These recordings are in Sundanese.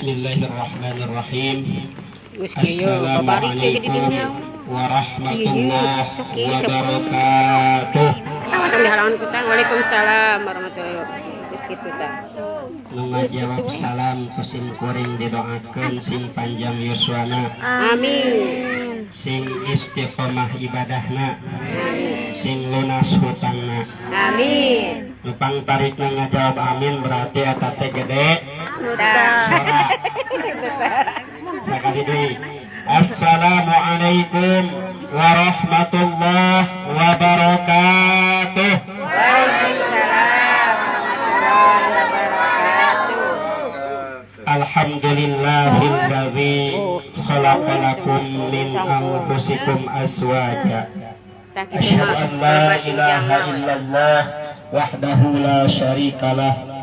Bismillahirrahmanirrahim. Geus kieu babari kieu di Assalamualaikum dinya. Warahmatullahi wabarakatuh. Tawa tong dihalangan ku tang. Waalaikumsalam warahmatullahi wabarakatuh. Geus kitu tah. Nu ngajawab salam ku sim kuring didoakeun sing panjang yuswana, Amin. Sing istiqomah ibadahna, sing lunas hutangna. Amin. Nu pangtarikna ngajawab amin berarti eta teh gede Tah. Sora. Sakali deui. Assalamualaikum warahmatullahi wabarakatuh. Waalaikumsalam warahmatullahi wabarakatuh. Alhamdulillahilladzi khalaqa lakum min anfusikum azwaja. Tah kitu Asyhadu mah an la bebas ilaha jamaah. Illallah wahdahu la syarika lah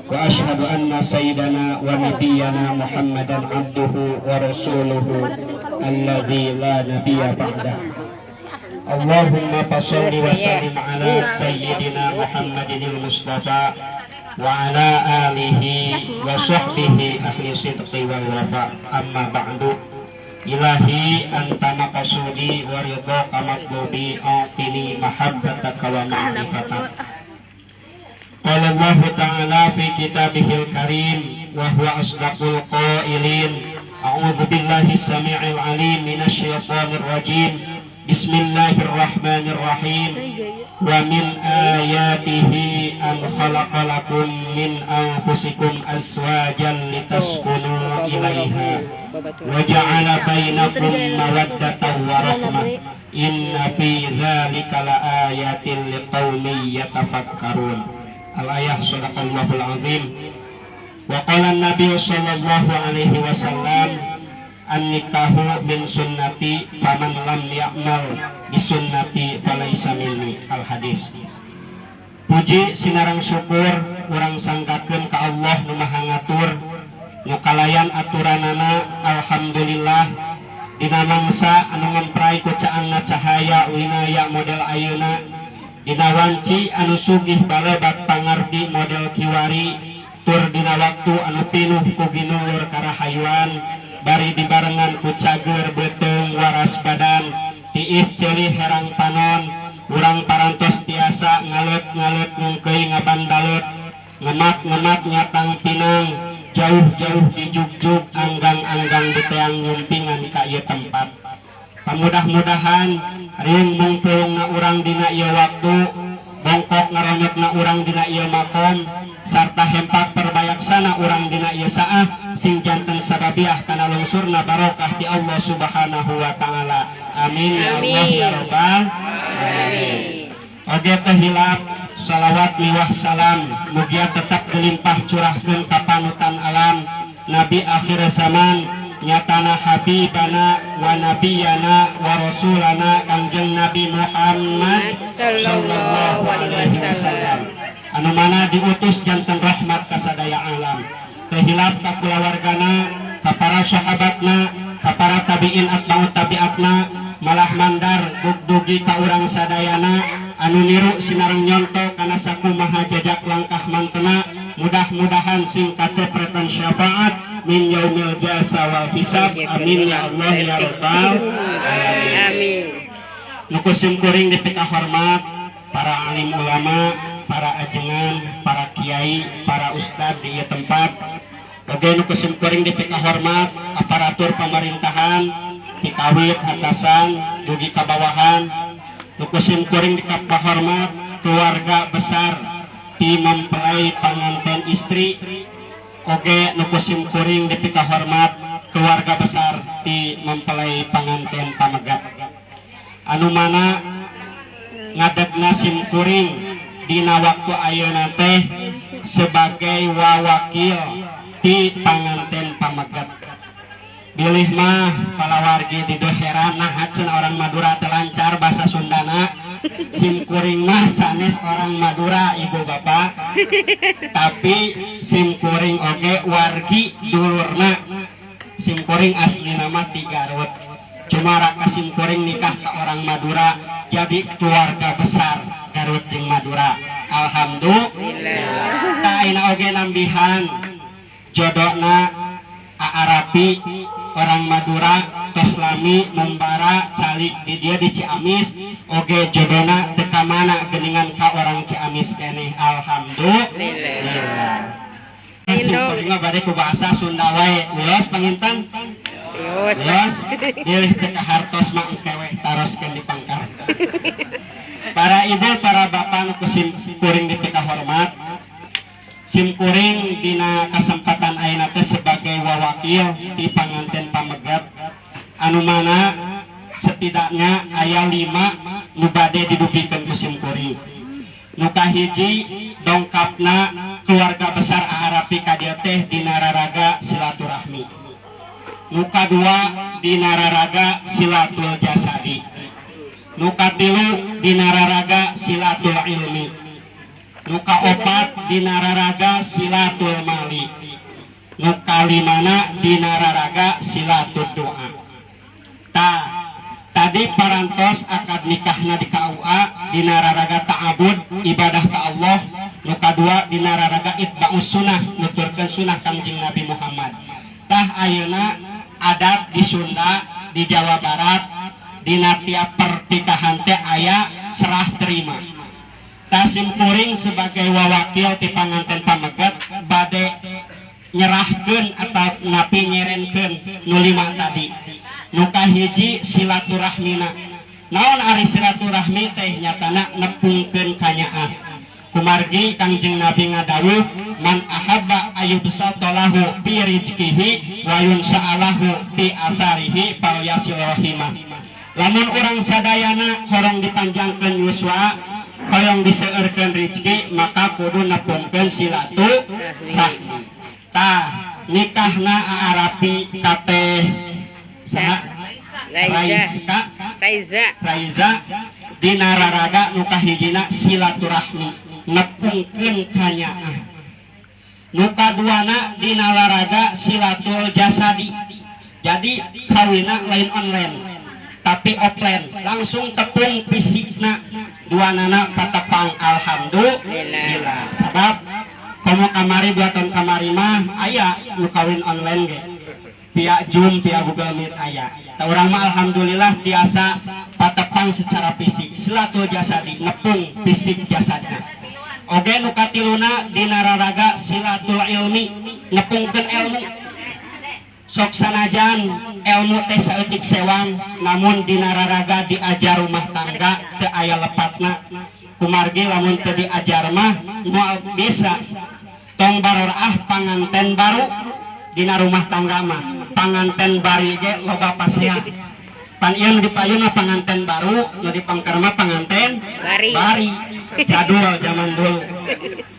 wa asyhadu anna sayyidana wa nabiyyana Muhammadan abduhu wa rasuluhu alladzi la nabiyya ba'dah. Allahumma fasholli wa sallim ala sayyidina Muhammadinil Mustafa wa ala alihi wa sahbihi ahli sidqi wal wafa. Amma ba'du. Ilahi, anta maqsudi wa ridhaka matlubi, a'tini mahabbataka wa ma'rifatak. Qala Allah Ta'ala fi kitabihil karim wa huwa asdaqul qailin. A'udzu billahi samii'il alim minasyaitonir rajim. Bismillahirrahmanirrahim. Wa min ayatihi an khalaqa lakum min anfusikum azwajan litaskunu ilaiha wa ja'ala bainakum mawaddatan wa rahmah. Inna fi dzalika laayatin liqaumin yatafakkarun. Al-ayah. Shadaqallahul azim. Wa qala an-nabiy sallallahu alaihi wasallam, an-nikahu min sunnati, faman lam ya'mal bi sunnati falaisa minni. Al hadis. Puji sinareng syukur urang sanggakeun ka Allah nu Maha Ngatur, nu kalayan aturanana. Alhamdulillah, dina mangsa anu ngemprai ku caangna cahaya winaya model ayeuna, dina wanci anu sugih balebat pangardi model kiwari, tur dina waktu anu pinuh ku ginuwur karahayuan, bari dibarengan ku cager beuteung, waras badan, tiis ceuli, herang panon, urang parantos tiasa ngaleut-ngaleut, ngungkeuy, ngabandalut, ngemat-ngemat, nyatang pinang, jauh-jauh dijugjug, anggang-anggang diteang nyumpingan ka ieu tempat. Pamudah-mudahan riung mungpulungna urang dina ieu waktu, bongkok ngaronyokna urang dina ieu makom, sarta hempak perbayaksana urang dina ieu saah sing janten sababiah kana lungsurna barokah di Allah Subhanahu wa Ta'ala. Amin ya Allah ya Rabbal alamin. Oge teh hilap salawat miwah salam mugia tetap dilimpah curahkeun ka panutan alam, nabi akhir zaman, nyatana habibana wa nabiyana wa rasulana Kangjeng Nabi Muhammad sallallahu alaihi wasallam, anu mana diutus janten rahmat kasadaya alam. Teu hilap ka kulawargana, ka para sahabatna, ka para tabiin atba'ut tabiatna, malah mandar dugdugi ka urang sadayana anu niru sinareng nyonto kana sakumaha jejak langkah mantena. Mudah-mudahan sing kacepretan syafaat min yaumil jasa wal hisab. Amin ya Allah ya Rabbal alamin. Amin. Nu ku sim kuring dipikahormat para alim ulama, para ajengan, para kiai, para ustad di ieu tempat. Oge nu ku sim kuring dipikahormat aparatur pemerintahan, tikawit atasan dugi ka bawahan. Nu ku sim kuring dipikahormat keluarga besar ti mempelai panganten istri. Oge nu ku sim kuring dipikahormat keluarga besar ti mempelai panganten pamegat, anu mana ngadegna sim kuring dina waktu ayeuna teh sebagai wawakil ti panganten pamegat. Bilih mah palawargi di heran nah cenah orang Madura teh lancar bahasa Sundana. Sim kuring mah sanes orang Madura, ibu bapak, tapi sim kuring oge wargi dulurna. Sim kuring asli nama ti Garut, cuma raka sim kuring nikah ke orang Madura, jadi keluarga besar Garut jeung Madura. Alhamdulillah. Tah, ayeuna oge nambihan jodona. Arapi orang Madura tos lami membara calik di dia di Ciamis oge jodona teu ka mana geuningan ka orang Ciamis keneh, alhamdulillah. Simkuring mah bade ku bahasa Sunda wae, wios panginten. Wios. Wios, bilih teu kahartos mah engke weh taroskeun di pangkar. Para ibu, para bapak nu ku simkuring dipikahormat, simkuring dina kesempatan ayeuna teh sebagai wawakil di panganten pameget anu mana setidaknya aya 5 nu bade didugikeun ku simkuring. Nu kahiji, dongkapna keluarga besar Arapi ka dieu teh dina raraga silaturahmi. Nu kadua, dina raraga silatul jasadi. Nu katilu, dina raraga silatul ilmi. Nu kaopat, dina raraga silatul mali. Nu kalimana, dina raraga silatul doa. Tah, tadi parantos akad nikahna di KUA dina raraga ta'abud, ibadah ka Allah. Nu kadua, dina raraga itba'us sunnah, nuturkeun sunnah Kangjeng Nabi Muhammad. Tah, ayeuna adat di Sunda, di Jawa Barat, dina tiap pernikahan teh aya serah terima. Tah, simkuring sebagai wawakil ti panganten pameget bade nyerahkeun atau napi nyerenkeun nu lima tadi. Nu kahiji, silaturahmina. Naon ari silaturahmi teh? Nyatana nepungkeun kanyaah. Kumargi Kangjeng Nabi ngadawuh, man ahabba ayyubsata lahu bi rizqihi wa yunsa'alahu bi atharihi falyasil rahimah. Lamun urang sadayana horong dipanjangkeun yuswa, hoyong diseueurkeun rizki, maka kudu nepungkeun silaturahmi. Tah, nikahna Arapi ka teh saha? Raiza. Raiza. Raiza. Raiza dina raraga nu kahijina silaturahmi, nepungkeun kanyaah. Nu kaduana, dina raraga silatul jasadi. Jadi kawina lain online tapi offline, langsung tepung fisikna, duanana patepang, alhamdulillah. Sabab komo kamari, 2 tahun kamari mah aya nu kawin online ge via Zoom, via Google Meet aya. Tah, urang mah alhamdulillah tiasa patepang secara fisik, silatul jasadi, nepung fisik jasadna. Oge nu katiluna, dina raraga silatul ilmi, nepungkeun ilmu. Sok sanajan ilmu teh saeutik sewang, namun dina raraga diajar rumah tangga teu aya lepatna. Kumargi lamun teu diajar mah moal bisa. Tong baroraah panganten baru, dina rumah tangga mah panganten bari ge loba pasea. Pan ieu nu di payun mah panganten baru, nu di pangker mah panganten bari. Bari, jadul, zaman dulu.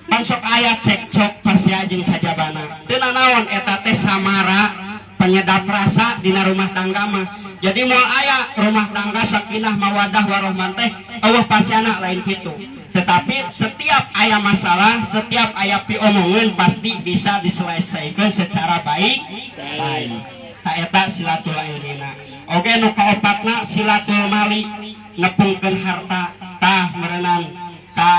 Pan sok aya cekcok pasea jeung sajabana. Teu nanaon, eta teh samara penyedap rasa dina rumah tangga mah. Jadi moal aya rumah tangga sakinah mawadah warohmah teh euweuh paseana, lain kitu. Tetapi setiap aya masalah, setiap aya piomongeun, pasti bisa diselesaikan secara baik baik. Tah, eta silatul ilmina. Oge nu kaopatna, silatul mali, nepungkeun harta. Tah, meureunan ka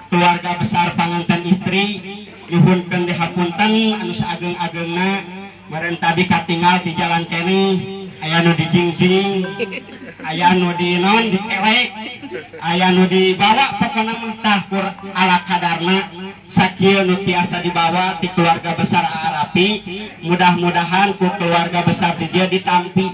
keluarga besar panganten istri nyuhunkeun dihapunten anu saageng-agengna. Meureun tadi katinggal di jalan keneh aya nu dijingjing, aya nu di naon, dikelek, aya nu dibawa. Pokona mah tah, kur ala kadarna sakieu nu tiasa dibawa ti keluarga besar Arapi, mudah-mudahan ku keluarga besar di dia ditampi.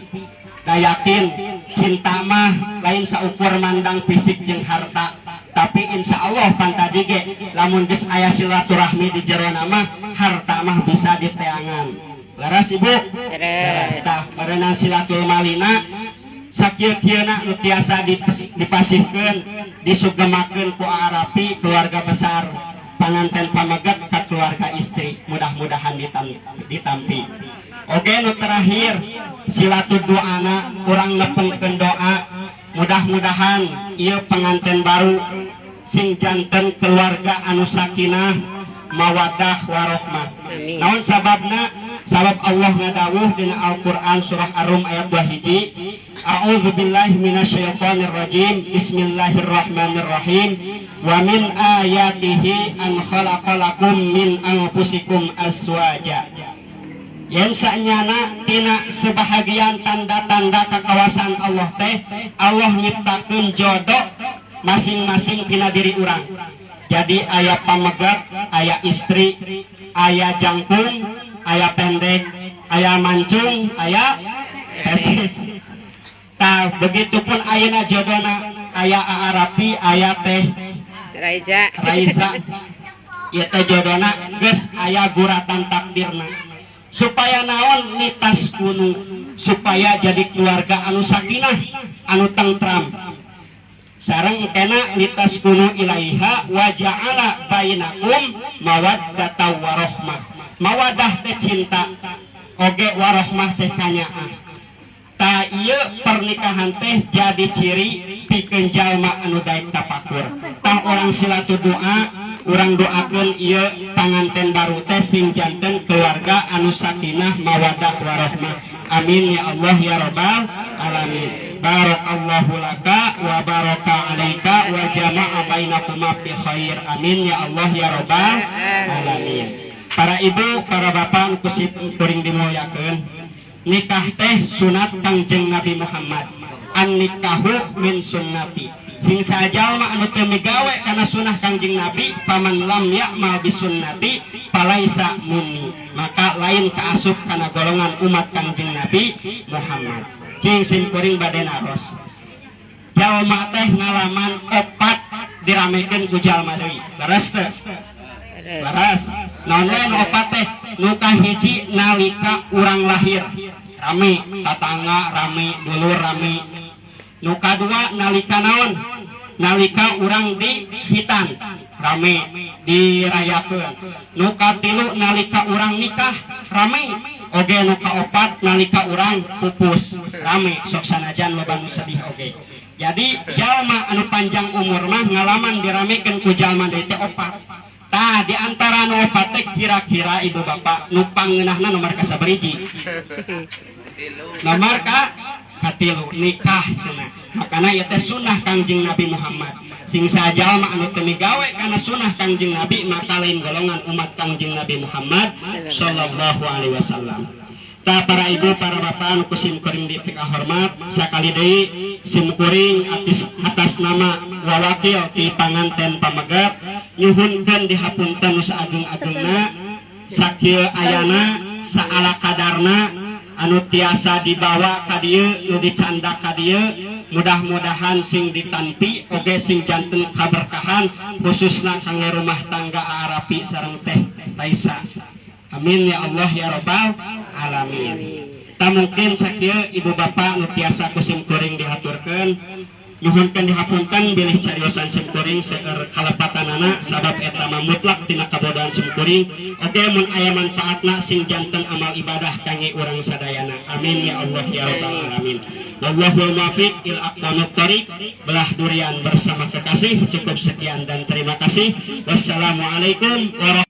Da yakin cinta mah lain saukur mandang fisik jeung harta, tapi insya Allah pan tadi ge lamun geus aya silaturahmi di jerona mah, harta mah bisa diteangan. Leres, Ibu? Leres. Tah, meureunan silatul malina sakieu-kieuna nu tiasa dipasihkeun, disugemakeun ku Arapi keluarga besar panganten pameget ka keluarga istri, mudah-mudahan ditampi. Oke, nu terakhir, silatul doana, urang nepengkeun doa, mudah-mudahan ieu pengantin baru sing janten keluarga anu sakinah mawadah warohmah. Amin. Naon sababna? Sabab Allah ngadawuh dina Al-Qur'an surah Ar-Rum ayat 2 hiji. A'udzubillahi minasyaitonir rajim. Bismillahirrahmanirrahim. Wa min ayatihi an khalaqalakum min anfusikum azwaja. Yen sanyana tina sebahagian tanda-tanda kakawasan Allah teh, Allah nyiptakeun jodoh masing-masing tina diri urang. Jadi aya pamegat, aya istri, aya jangkung, aya pendek, aya mancung, aya pesek. Tah, begitupun ayeuna jodona, aya Arapi, aya teh Raiza. Raisa. Ieu teh jodona geus aya guratan takdirna. Supaya naon? Litaskunu, supaya jadi keluarga anu sakinah, anu tentram. Sareng kena litaskunu ilaiha wa ja'ala bainakum mawaddata warohmah. Mawadah teh cinta, oge warohmah teh kanyaah. Tah, ieu pernikahan teh jadi ciri pikeun jalma anu daek tapakur. Tah, urang silatu doa, urang doakeun ieu panganten baru teh sing janten keluarga anu sakinah, mawadah warohmah. Amin ya Allah ya Rabbal alamin. Barakallahu laka wa baraka alaika wa jama'a bainakuma bi khair. Amin ya Allah ya Rabbal alamin. Para ibu, para bapak nu ku sim kuring dimuliakeun, nikah teh sunat Kangjeng Nabi Muhammad. An nikahu min sunnati. Sing sajalma anu teu migawe kana sunah Kangjeng Nabi, faman lam ya'mal bisunnati falaisa minni, maka lain kaasup kana golongan umat Kangjeng Nabi Muhammad. Cing, sim kuring bade naros. Jalma teh ngalaman opat diramekeun ku jalma deui, leres teu? Leres. Naon we nu opat teh? Nu kahiji, nalika urang lahir rame, tatangga rame, dulur rame. Nu kadua, nalika naon? Nalika urang di khitan rame, dirayakeun. Nu katilu, nalika urang nikah rame oge. Nu kaopat, nalika urang pupus rame, sok sanajan loba nu sedih oge. Jadi jalma anu panjang umur mah ngalaman diramekeun ku jalma deui teh opat. Tah, di antara nu opat teh kira-kira ibu bapak nu pangeunahna nomor kasabariji? Nomor katilu, nikah cenah. Makana ieu teh sunnah Kangjeng Nabi Muhammad. Sing sajalma anu teu migawe kana sunnah Kangjeng Nabi, maka lain golongan umat Kangjeng Nabi Muhammad sallallahu alaihi wasallam. Tah, para ibu, para bapak anu ku sim kuring dipikahormat, sakali deui sim kuring atas nama wawakil ti panganten pamegat nyuhunkeun dihapunten nu saageng-agengna, sakieu ayana, saala kadarna anu tiasa dibawa ka dieu, nu dicandak ka dieu, mudah-mudahan sing ditampi oge sing janten kaberkahan, khususna kangge rumah tangga Arapi sareng teh Raisa. Amin ya Allah ya Rabbal alamin. Tak mungkin sakieu ibu bapak nu tiasa ku sim kuring dihaturkeun. Nyuhunkeun dihapunten bilih cariosan sim kuring seueur kalepatanana, sabab eta mah mutlak tina kabodohan sim kuring. Oge mun aya manfaatna, sing janten amal ibadah kangge urang sadayana. Amin ya Allah ya Rabbal alamin. Wallahul muwaffiq ila aqwamit thoriq. Belah durian bersama kekasih. Cukup sekian dan terima kasih. Wassalamualaikum warahmatullahi.